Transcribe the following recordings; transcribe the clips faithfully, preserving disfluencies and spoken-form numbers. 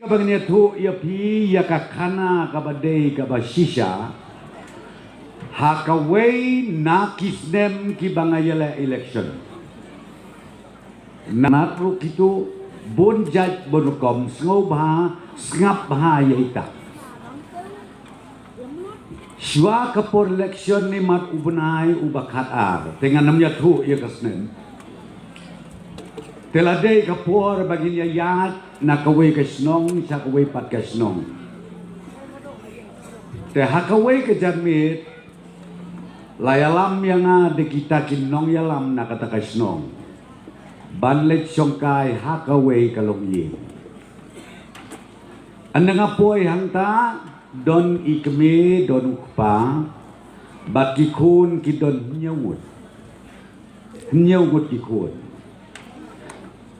Ba ngin ïathuh ïa phi ïa ka khana kaba dei kaba shisha ha kawei na ki snem kiba nga ïaleh election. Nat ruh kito bun jait bun rukom, sngewbha sngap bha ïa ita. Shuwa ka por election, imat u bnai uba khatar, te ngan ym ïathuh ïa ka snem. Te la dei ka por ba ngin ïaid na kawei ka shnong sha kawei pat ka shnong. Te ha kawei ka janmiet la ïalam ïa nga da kita ki nongïalam na kata ka shnong ban leit shongkai ha kawei ka longïing. Ynda nga poi hangta, don i kmie, don u kpa bad ki khun ki don hynñiew ngut. Hynñiew ngut ki khun.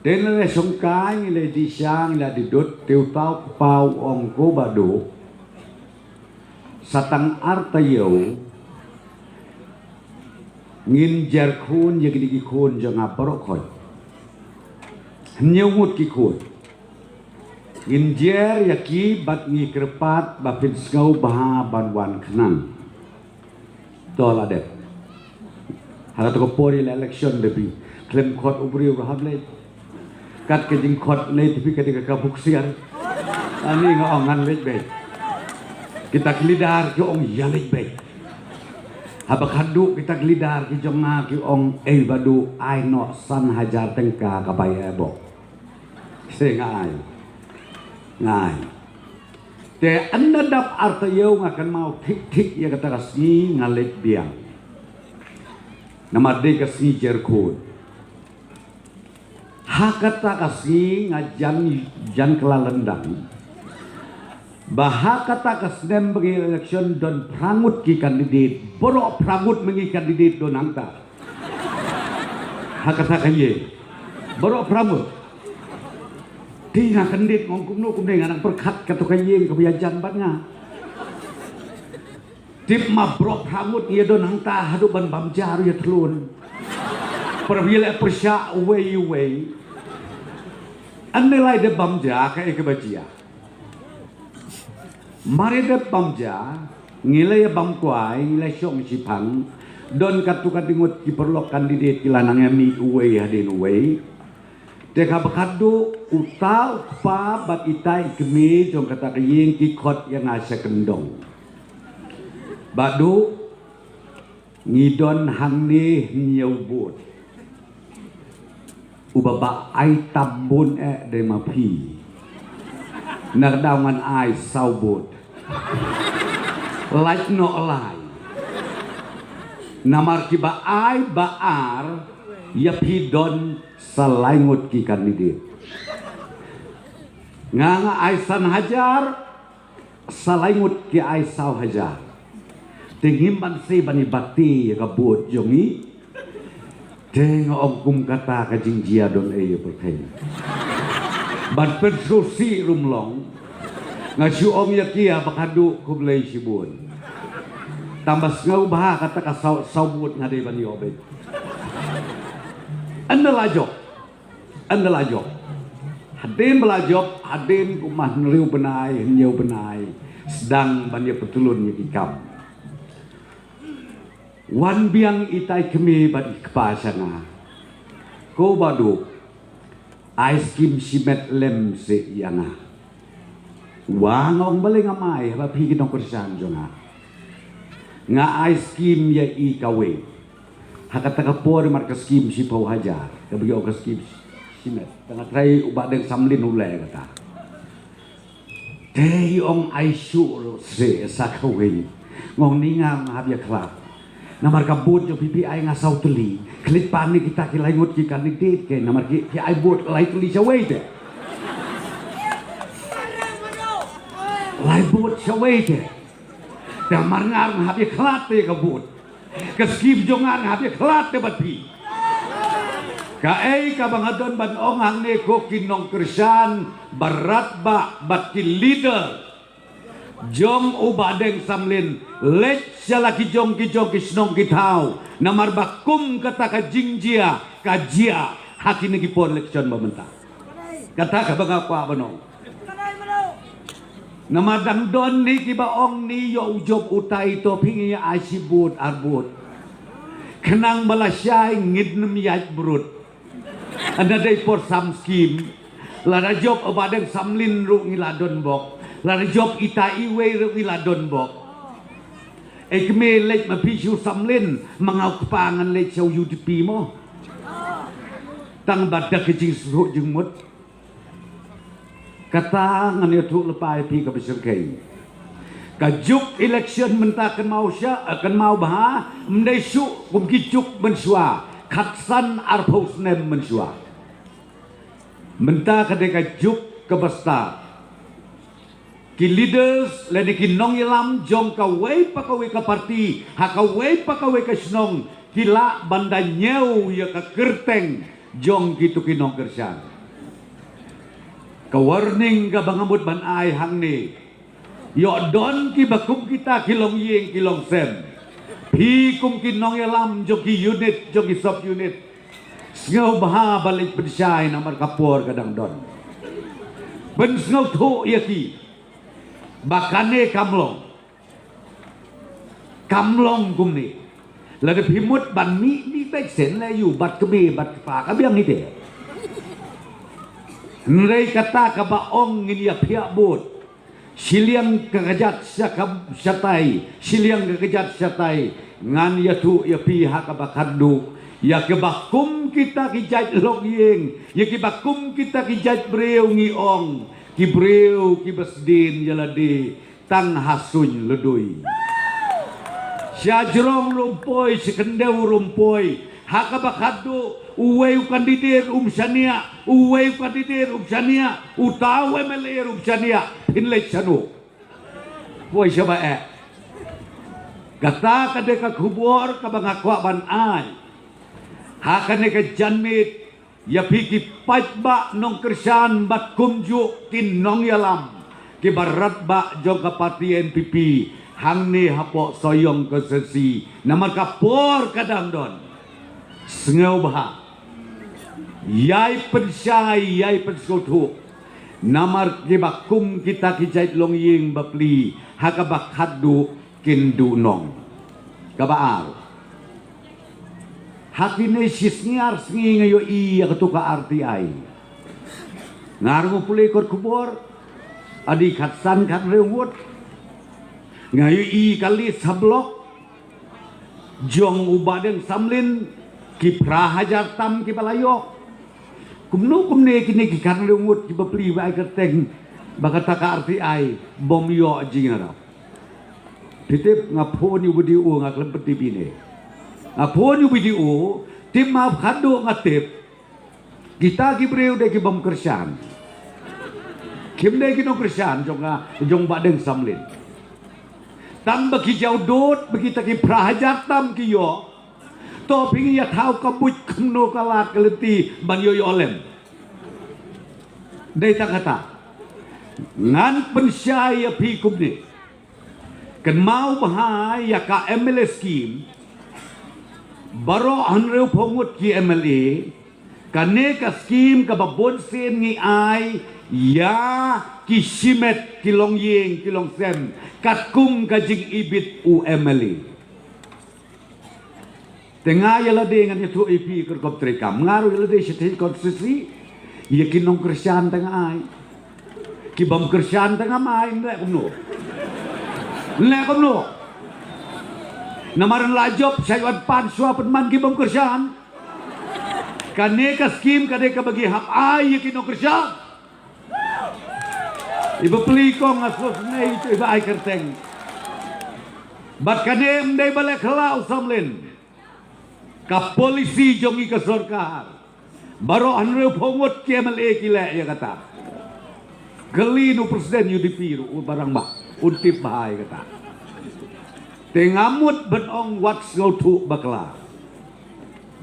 Te ngi la shongkai, ngi la dih sha, ngi la dih dud, te uta u kpa u ong, ko Bah Duh, sa tang ar taïew ngin jer khun ïa kine ki khun jong nga baroh khoit. Hynñiew ngut ki khun. Ngin jer ïa ki bad ngi kyrpad ba phin sngewbha ban wan khnang. To la dep. Ha kata ka por ïa la election, da phi khlem khot u briew ruh hap leit. Kat ka jingkhot leit phi ka dei ka ka buksiar. Ani nga ong ngan leit beit. Kita ki leader ki ong ïa leit beit. Haba khadduh kita ki leader ki jong nga ki ong, ei Bah Duh, ai noh san hajar tyngka ka bai e bok. Te nga ai. Nga ai. Te ynda dap ar taïew nga kynmaw thik thik ïa kata ka sngi, nga leit biang. Namar dei ka sngi jer khun. Ha kata ka sngi nga jan, jan kylla lyndang ba ha kata ka snem ba ngi election don phra ngut ki candidate, baroh phra ngut ma ngi candidate don hangta. Ha kata ka ïing baroh phra ngut. Te nga kyndit, nga ong kumno kumne, nga nang pyrkhat kato ka ïing kaba ïajan bad nga. Tip ma, baroh phra ngut ïa don hangta, haduh ban bam ja ruh ïa thlun. Para ïa leh pyrshah uwei uwei. Ynda lai dep bam ja, kaei kaba jia? Mar ïa dep bam ja, ngi la ïa bam kwai, ngi la shong shiphang. Don katto katne ngut ki paralok candidate ki la nang ïa mih uwei hadien uwei. Te kaba khadduh uta u kpa bad ita i kmie jong kata ka ïing ki khot ïa nga sha kyndong. Bah Duh, ngi don hangne hynñiew vote. Uba ba ai tam bun eh dei ma phi. Na ka daw ngan ai saw vote. Lait noh lai. Namar kiba ai ba ar, ïa phi don sa lai ngut ki candidate. Nga nga ai san hajar, sa lai ngut ki ai saw hajar. Te ngim banse ban ïa bati ïa ka vote jong ngi. Te nga ong kum kata ka jingjia don ei ïa pyrthei. Ban pynsngewsih ruh ym long. Nga shu ong ïa ki, ïa ba khadduh khublei shibun. Tang ba sngewbha kata ka saw, saw vote nga dei ban ïoh beit. Ynda la jop. Ynda la jop. Hadien ba la jop, hadien kumba hynriew bnai, hynñiew bnai, sdang ban ïa pyntylun ïa ki kam. Wan biang ita i kmie bad i kpa sha nga. Ko Bah Duh, ai skim shimet lem seh ïa nga. Wa nga ong balei ngam ai, haba phi ki nongkyrshan jong nga. Nga ai skim ïa i kawei. Ha kata ka por mar ka skim shiphew hajar, kaba ïoh ka skim shimet. Tang nga trai u Bah Deng Samlin u leh kata. Te i ong ai shuh ruh seh sa kawei. Nga ong ni nga nga hap ïa khlad. Namar ka vote jong phi phi ai nga saw tylli. Khlem pat ni kita ki lai ngut ki candidate ke, namar ki, ki ai vote lai tylli shawei te. Lai vote shawei te. Te mar nga nga hap ïa khlad te ka vote. Ka skim jong nga nga hap ïa khlad te bad phi. Kaei kaba nga don ban ong hangne ko ki nongkyrshan, barat ba, bad ki leader jong u Bah Deng Samlin, leit sha la ki jong ki jong ki shnong ki thaw. Namar ba kum kata ka jingjia ka jia ha kine ki por election ba mynta. Kata kaba nga kwah ban ong. Namar dang don hi kiba ong ni ïoh u jop utai to phi ngi ai shi bud ar bud. Khnang ba la shai ngin ym ïaid brut. Ynda dei por sam skim. Lada jop u Bah Deng Samlin ruh ngi la don bok. Lada jop ita iwei ruh ngi la don bok. Ei kmie leit ma phi shu Samlin ma nga u kpa ngan leit sha u UDP mo. Tang ba da ka jingsuk jingmut. Kata ngan ïathuh lypa ïa phi kaba shyrkhei. Ka juk election mynta kynmaw sha, eh, kynmaw bha, ym dei shuh kum ki juk mynshuwa, khatsan arphew snem mynshuwa. Mynta ka dei ka juk kaba stad. Ki leaders lane ki nongïalam jong kawei pa kawei ka party, ha kawei pa kawei ka shnong, ki lah ban da ñiew ïa ka kyrteng jong kito ki nongkyrshan. Ka warning kaba nga mut ban ai hangne. Ïoh don kiba kum kita ki longïing ki longsem. Phi kum ki nongïalam jong ki unit, jong ki sub unit. Sngewbha ba leit pynshai namar ka por ka dang don. Pynsngewthuh ïa ki. Ba kane kam long. Kam long kumne. Lada phi mut ban mih, mih beit shen la ïoh bad kmie bad kpa ka biang ite. Hynrei kata kaba ong ngin ïa phiah bud. Shiliang ka kjat sha ka, shatai, shiliang ka kjat shatai. Ngan ïathuh ïa phi ha kaba khatduh. Ïa kiba kum kita ki jait longïing, ïa kiba kum kita ki jait briew ngi ong. Ki briew kiba sdien ïa lade. Tang ha suiñ lydui. Sha jrong ruh ym poi, sha khyndew ruh ym poi. Ha kaba khatduh, uwei u candidate um shaniah, uwei u candidate um shaniah, uta u MLA ruh um shaniah, phin leit shano. Poi shaba eh. Kata ka dei ka khubor kaba nga kwah ban ai. Ha kane ka janmiet, ïa phi ki paidbah nongkyrshan bad kumjuh ki nongïalam. Kiba radbah jong ka party NPP. Hangne hapoh Sohiong constituency. Namar ka por ka dang don. Sngewbha. Ïai pynshai, ïai pynsngewthuh. Namar kiba kum kita ki jait longïing bapli. Ha kaba khatduh kin duh nong. Kaba ar. Ha kine shi sngi ar sngi nga ïohi ïa kato ka RTI. Nga ruh nga pule kot khubor. Adi khatsan khathynriew ngut. Nga ïohi ka list ha block. Jong u Bah Deng Samlin ki phra hajar tam kiba la ïoh. Kumno kumne kine ki khathynriew ngut kiba pli ba ai kyrteng ba kata ka RTI bym ïoh jingïarap. Phi tip nga phone ïa u BDO nga khlem pyntip ine. Nga phone ïa u BDO, tip ma khatduh nga tip. Kita ki briew dei ki bym kyrshan. Kim dei ki nongkyrshan jong nga, jong Bah Deng Samlin. Tang ba ki jaw dud, ba kita ki phra hajar tam ki ïoh. To phi ngi ïa thaw ka buit kumno ka lad ka lynti ban ïoh ïoh lem. Dei tang kata. Ngan pynshai ïa phi kumne. Kynmaw bha ïa ka MLA scheme. Baroh hynriewphew ngut ki MLA. Kane ka scheme kaba bun sien ngi ai ïa ki shimet ki longïing ki longsem. Katkum ka jingibit u MLA. Te nga ïa lade ngan ïathuh ïa phi ka rukom treikam. Nga ruh ïa lade shatei constituency. Ïa ki nongkyrshan te nga ai. Ki bym kyrshan te ngam ai, nleh kumno. Nleh kumno. Namar la jop sha wan pan shuwa pynman ki bym kyrshan. Kane ka scheme ka dei kaba ngi hap ai ïa ki nongkyrshan. Iba pli kong nga sngewsynei ito iba ai kyrteng. Bad kane ym dei ba leh khlaw Samlin. Ka policy jong ngi ka sorkar. Baroh hynriewphew ngut ki MLA ki leh ïa kata. Kylli u president UDP ruh u barang ba un tip bha ïa kata. Te nga mut ban ong wat sngewthuh bakla.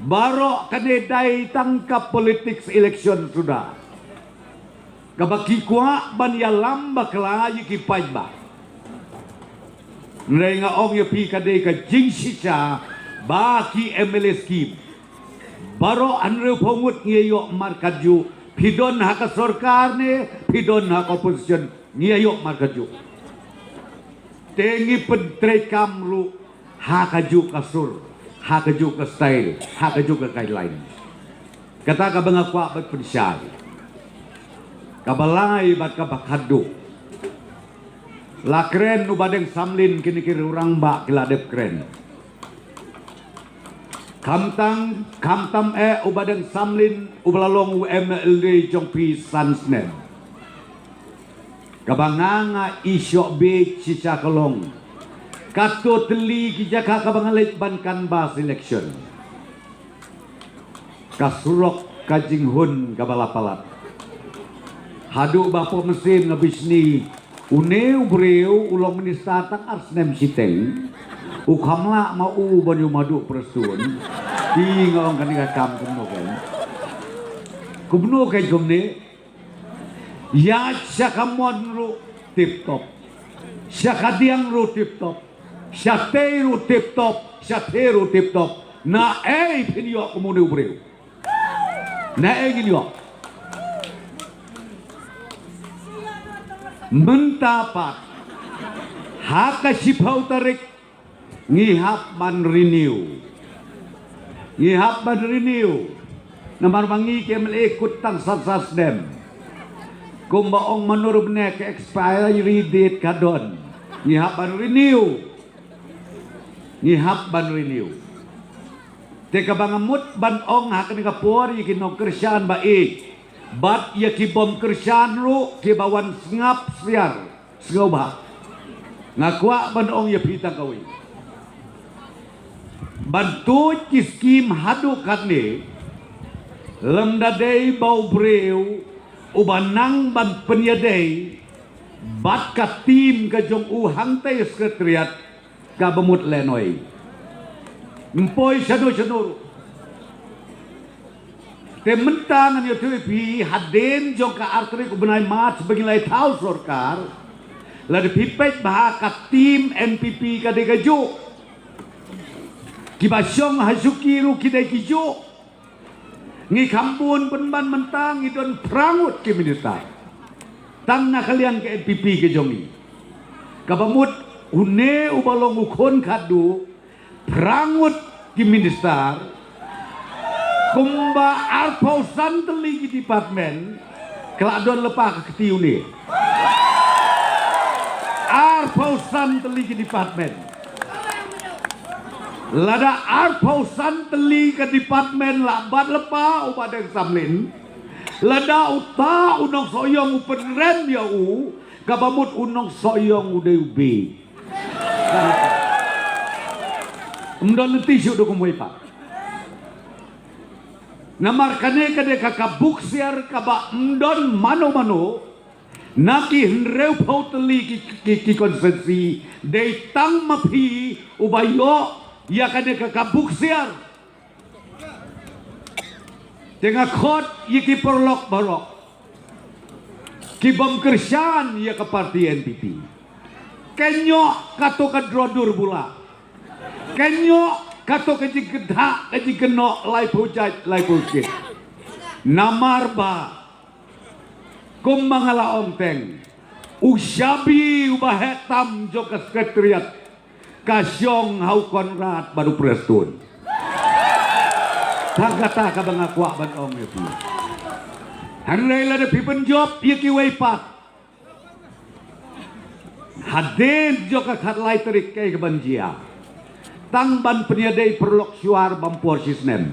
Baroh kane dei tang ka politics election suda. Kaba ki kwah ban ïalam bakla ïa ki paidbah. Hynrei nga ong ïa phi ka dei ka jingshisha ba ki MLA scheme. Baroh hynriewphew ngut ngi ïoh markat juh. Phi don ha ka sorkar ne, phi don ha ka opposition. Ngi ïoh markajuh. Te ngi pyntreikam ruh ha kajuh ka sur, ha kajuh ka style, ha kajuh ka guideline. Kata kaba nga kwah ban pynshai. Kaba lai bad kaba khatduh. La kren u Bah Deng Samlin, kine ki rangbah ki la dep kren. Khamtam, khamtam eh u Bah Deng Samlin uba la long u M L A jong phi san snem. Kaba nga nga i shoh beit shisha ka long, kato tylli ki jaka kaba nga leit ban canvass election, ka surok ka jinghun kaba la palat. Haduh ba pok mynsiem nga bishni, une u briew u long minister tang ar snem shiteng, u kham lah ma u ban ïoh madu Prestone. Te nga ong kane ka kam kumno kein? Kumno kein kumne? Ïa sha ka mon ruh tip top, sha ka diang ruh tip top, sha tei ruh tip top, sha tei ruh tip top. Naei phin ïoh kum une u briew? Naei ngin ïoh? Mynta pat ha ka shiphew tarik ngi hap ban renew. Ngi hap ban renew. Namar ba ngi ki M L A kut tang san san snem. Kumba ong Manor Bne, ka expiry date ka don. Ngi hap ban renew. Ngi hap ban renew. Te kaba nga mut ban ong ha kane ka por ïa ki nongkyrshan ba ïeit bad ïa ki bym kyrshan ruh kiba wan sngap syiar. Sngewbha. Nga kwah ban ong ïa phi tang kawei. Ban tuid ki skim haduh katne, lymda dei ba u briew uba nang ban pynïadei bad ka team ka jong u hangtei Secretariat, kaba mut lehnoh. Ym poi shano shano ruh. Te mynta ngan ïathuh ïa phi, hadien jong ka ar tarik u bnai March ba ngi la thaw sorkar, lada phi peit bha ka team N P P ka dei kajuh, kiba shong ha shuki ruh ki dei kijuh. Ngi kham bun pynban, mynta ngi don phra ngut ki minister tang na ka liang ka N P P ka jong ngi. Kaba mut une uba long u khun khatduh, phra ngut ki minister, kumba arphew san tylli ki department, ka la don lypa ka kti une. Arphew san tylli ki department. Lada arphew san tylli ka department la bat lypa u Bah Deng Samlin, lada uta u nongshong ïong u pynrem ïa u, kaba mut u nongshong ïong u dei u beit. Ym don lynti shuh da kumwei pat. Namar kane ka dei ka, ka buksiar kaba ym don mano mano na ki hynriewphew tylli ki, ki, ki constituency, dei tang ma phi uba ïoh ïa kane ka, ka buksiar. Te nga khot ïa ki paralok baroh ki bym kyrshan ïa ka party N P P. Kynnoh kato ka draw dur bula. Kynnoh kato ka jingkynthah ka jingkynnoh laiphew jait laiphew skit. Namar ba kumba nga la ong teng, u shabi uba heh tam jong ka Secretariat ka shong ha u Conrad bad u Prestone. Tang kata kaba nga kwah ban ong ïa phi. Hynrei lada phi pynjop ïa kiwei pat, hadien jong ka khatlai tarik kaei kaban jia? Tang ban pynïadei paralok shuwa bam por shisnem.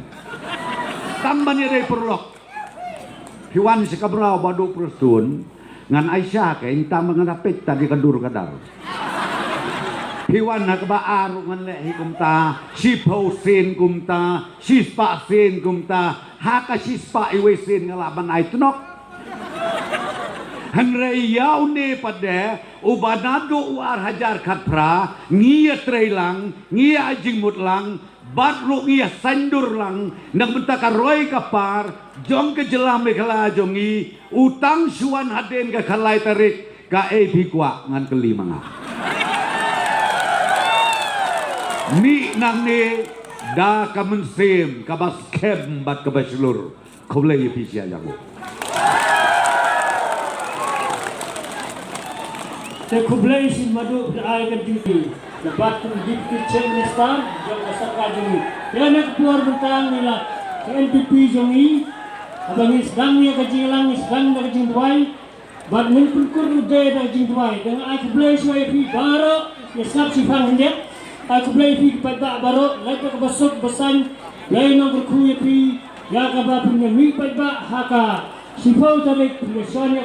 Tang ban ïadei paralok. Phi wan sha kamra u Bah Duh Prestone, ngan ai sha kein, tang ba ngan da peit tad ïa ka dur ka dar. Phi wan ha kaba ar ruh ngan leh hi kumta, shiphew sien kumta, shispah sien kumta, ha ka shispah iwei sien nga lah ban ai tnok. Hynrei ïa une pat de, uba naduh u ar hajar khatphra ngi ïatrei lang, ngi ïa ai jingmut lang, bad ruh ngi ïa saiñdur lang na ka bynta ka roi ka par jong ka jylla Meghalaya jong ngi. U tang shu wan hadien ka khatlai tarik, kaei phi kwah ngan kylli ma nga. Mih nangne da ka mynsiem kaba skhem bad kaba shlur. Khublei ïa phi sha ïa u. Te khublei shibun, madu phi ai ka jingkyrkhu na bad kum Deputy Chief Minister jong ka sorkar jong ngi. Te na ka por mynta ngi la ka N P P jong ngi, haba ngi sdang ïa ka jingïalang ngi sdang da ka jingduwai. Bad ngin pynkut ruh de da ka jingduwai. Te nga ai khublei shibun ïa phi baroh, ïa sngap shiphang hynrei ai khublei ïa phi ki paidbah baroh, lait da kaba suk ba saiñ. Blei un kyrkhu ïa phi ïa kaba phin ïa mih paidbah ha ka shiphew tarik phin ïa shon ïa